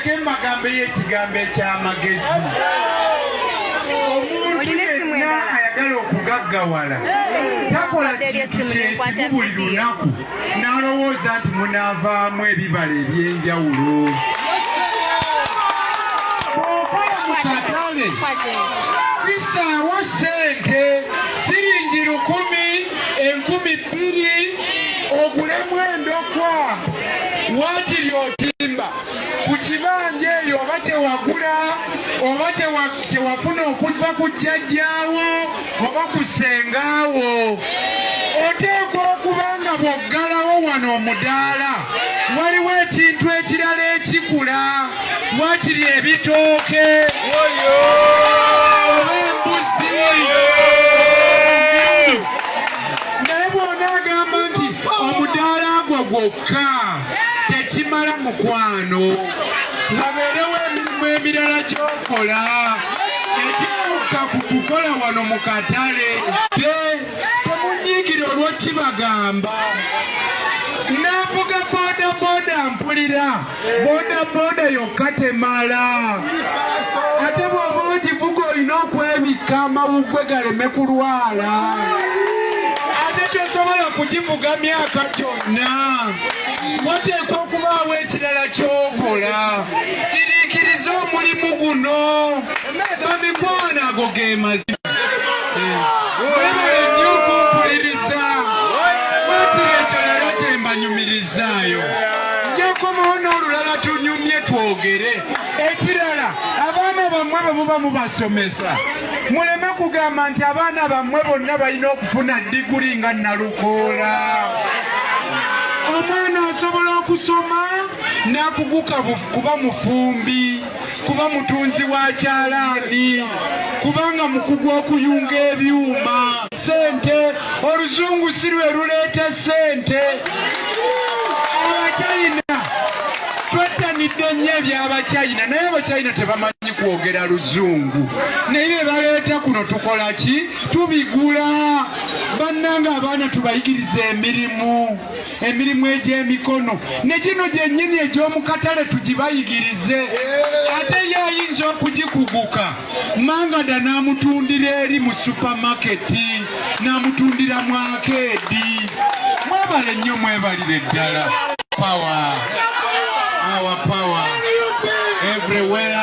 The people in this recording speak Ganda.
Muleke mbagambeyo ekigambo eky'amagezi. Omuntu Olina essimu yenna endala? ayagala okugaggawala takola Wadde kintu essimu nenkwata kyekimu buli video. lunaku n'alowooza nti munaavaamu ebibala eby'enjawulo. Bw'okola mu katale, bisaawo ssente siringi 1000, 2000, ogulemu endokwa, waakiri otimba ku kibanja eyo oba kyewagula oba kyewafuna okuva ku jjajjaawo oba ku ssengaawo. Oteekwa okuba nga bw'oggalawo wano omudaala, waliwo ekintu ekirala ekikula, waakiri ebitooke oba embuzi. Naye bw'onaagamba nti omudaala gwo gwokka tekimala, mukwano, wabeerewo emirimu emirala gy'okola egikukka ku kukola wano mu katale. Temunyiigira olw'okibagamba. Navuga boda boda, mpulira boda boda yokka temala. Ate bw'oba ogivuga, olina okwebikka amawuggwe galeme kulwala. Ate tosobola kugivuga myaka gyonna, wateekwa okubaawo ekirala ky'okola kiriikiriza omulimu guno. Bamikwano, ago ge mazima. Mwebale nnyo okumpuliriza. Mwatira ekyo leero kye mbanyumirizaayo. Njakomawo n'olulala tunyumye, twogere. Ekirala, abaana bammwe bwe muba mubasomesa, muleme kugamba nti abaana bammwe bonna balina okufuna diguli nga Nalukoola. Omwana asobola okusoma n'akuguka kuba mufumbi, kuba mutunzi wa kyalaani, kubanga mukugu okuyunga ebyuma. Sente, oluzungu si lwe luleeta sente. Abachina twettanidde nnyo ebyabachina, naye Abachina tebamanyi kwogera luzungu, naye bye baleeta kuno tukola ki? Tubigula. Bannanga, abaana tubayigiriza emirimu egy'emikono, ne gino gyennyini egy'omu katale tugibayigirize. Ate ye ayinza okugikuguka mangada n'amutundira eri mu supamaketi, n'amutundira mu arcade. Mwebale nnyo, mwebalire ddala. Power, our power everywhere.